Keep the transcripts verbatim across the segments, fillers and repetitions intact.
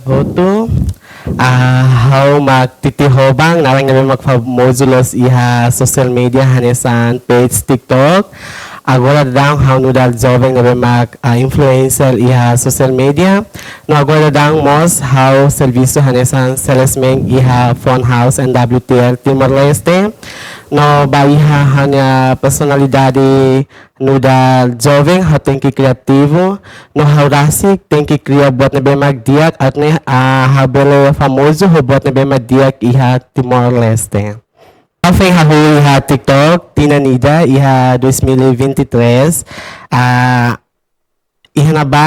Hotu, ah, ha'u mak Titi Hoban, naran ne'ebé mak famozu loos iha social media hanesan page TikTok. Agora daudaun ha'u nu'udar joven ne'ebé mak, ah, influencer iha social media. No agora daudaun mós ha'u servisu hanesan salesman iha Phone House N W T L Timor-Leste. No ba iha ha'u-nia personalidade nu'udar joven, ha'u tenke kreativu, no ha'u rasik tenke kria buat ne'ebé mak di'ak, atu nune'e, ah, ha'u bele famozu ho buat ne'ebé mak di'ak iha Timor-Leste. Ha'u foin hahú iha TikTok tinan ida iha dois mil e vinte e três, ah, iha ne'ebá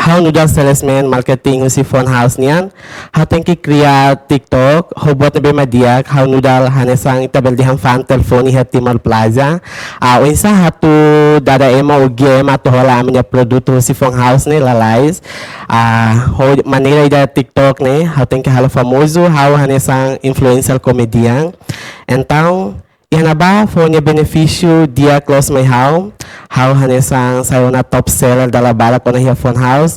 ha'u nu'udar salesman marketing husi Phone House nian, ha'u tenke kria TikTok ho buat ne'ebé mak di'ak, ha'u nu'udar hanesan ita bele dehan fa'an telefone iha Timor Plaza. Ah, oinsá atu dada ema ou gia ema atu hola ami-nia produtu husi Phone House ne'e lalais. Ah, ho maneira ida TikTok ne'e, ha'u tenke halo famozu, ha'u hanesan influencer comedian. Entaun, iha ne'ebá fó nia benefísiu di'ak loos mai ha'u. Ha'u hanesan sai ona top seller dala barak ona iha Phone House.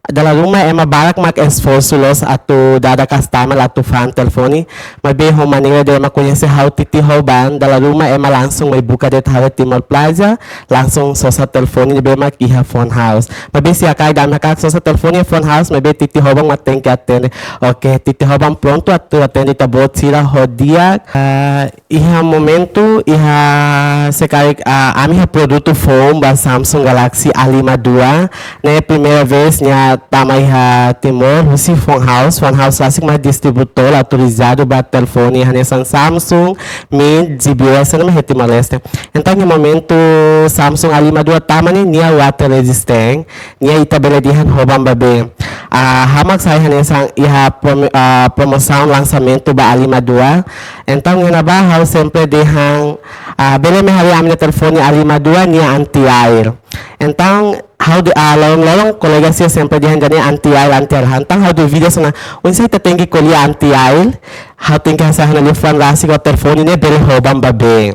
Dala ruma ema barak mak esforsu loos atu dada customer atu fa'an telefone. Maibé ho maneira ida ema koñese ha'u Titi Hoban, dala ruma ema langsung mai buka de'it ha'u iha Timor Plaza, langsung sosa telefone ne'ebé mak iha Phone House. Maibé se hakarak ida ami hakarak sosa telefone iha Phone House, maibé Titi Hoban mak tenke atende. Oke, Titi Hoban prontu atu atende ita-boot sira ho di'ak. Ah, iha momentu, iha se karik, ah, ami iha produtu foun ba Samsung Galaxy A lima dua, ne'e primeira vez nia tama iha Timor, husi Phone House, Phone House rasik mak distribuitór autorizadu ba telefone hanesan Samsung, Mint, G B S, ne'e mak iha Timor-Leste. Entaun, iha momentu Samsung A lima dua tama ne'e, nia water resistant, nia ita bele dehan hoban ba bee. Ah, ha'u mak sai hanesan iha prom-, ah, promosaun lansamentu ba A lima dua. Entaun, iha ne'ebá ha'u sempre dehan, ah, bele mai haree ami-nia telefone A lima dua nia anti-air. Entaun, ha'u de-, ah, loron-loron kolega sira sempre dehan ida-ne'e anti-air, anti-air. Entaun, ha'u dúvida hanesan, oinsá ita tenke ko'alia anti-air, ha'u tenke hasai ha'u-nia liafuan rasik ho telefone ne'e bele hoban ba bee.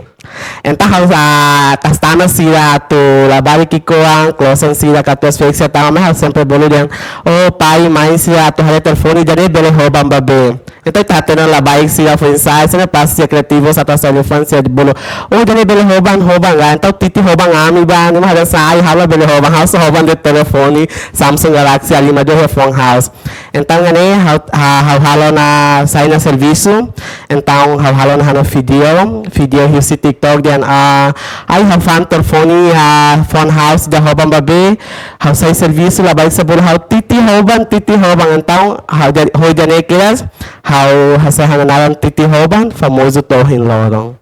Entaun ha'u, ah, customer sira atu labarik ki'ikoan, klosan sira katuas-ferik sira tama mai ha'u sempre bolu dehan, oh, pai, mãe sira atu haree telefone ida-ne'e bele hoban ba bee. Entaun ita hatene labarik sira foin-sa'e, sira pasti kriativu, sira atu hasai liafuan sira bolu, oh, ida-ne'e bele hoban, hoban ka. Entaun Titi hoban ami ba, ne'e mak ha'u dehan sai, ha'u bele hoban, ha'u sei hoban de'it telefone Samsung Galaxy A lima dua iha Phone House. Entaun, ne'e, ha'u, ha-, ha'u halo ona, sai ona servisu. Entaun, ha'u halo ona ha'u-nia vídeo, vídeo husi TikTok dehan, ah, ai, ha'u fa'an telefone, ah, Phone House ida hoban ba bee, ha'u sai servisu, labarik sira bolu ha'u Titi hoban, Titi hoban. Entaun, ha'u jadi, ho ida-ne'e kedas, ha'u hasai ha'u-nia naran Titi Hoban, famozu to'o ohin loron.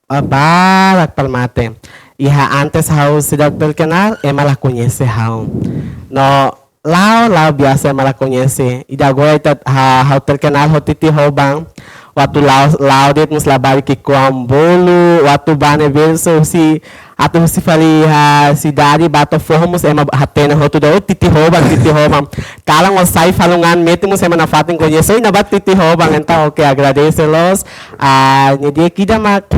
Ah, barak palmate. Iha antes ha'u seidauk terkenal, ema la koñese ha'u. No, la'o, la'o biasa ema la koñese. Ida agora ita ha-, ha'u terkenal ho Titi hoban. Atu la'o, la'o de'it mós labarik ki'ikoan bolu, atu bá ne'ebé husi, atu husi fali iha sidade bá to'o foho mós ema hatene hotu dehan, oh, Titi hoban, Titi hoban. Kalan ó sai falun an metin mós ema nafatin koñese, oh, ne'ebá Titi hoban. Entaun, oke, agradese loos. Ah, ne'e di'ak ida mak,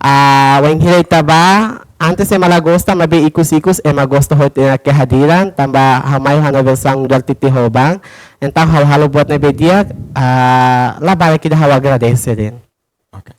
ah, wainhira ita bá, antes ema la gosta, maibé ikus-ikus ema gosta hotu ita-nia kehadiran, tanba ha'u mai ho ha'u-nia versaun nu'udar Titi hoban. Entaun ha'u halo buat ne'ebé di'ak, ah, labarik ida ha'u agradese de'it. Oke.